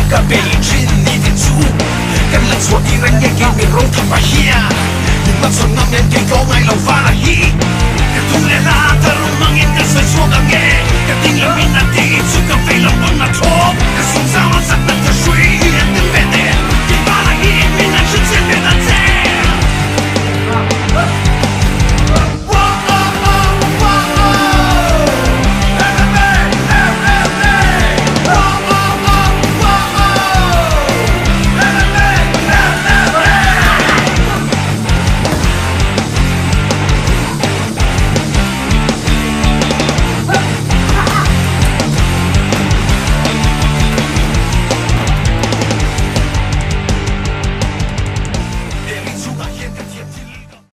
Ka bei thin ni te chu kan la chhuah tir ang nge kei mi ro thapa hian. Min hmachhawn ngam em kei tlawm ngai lo vala hi.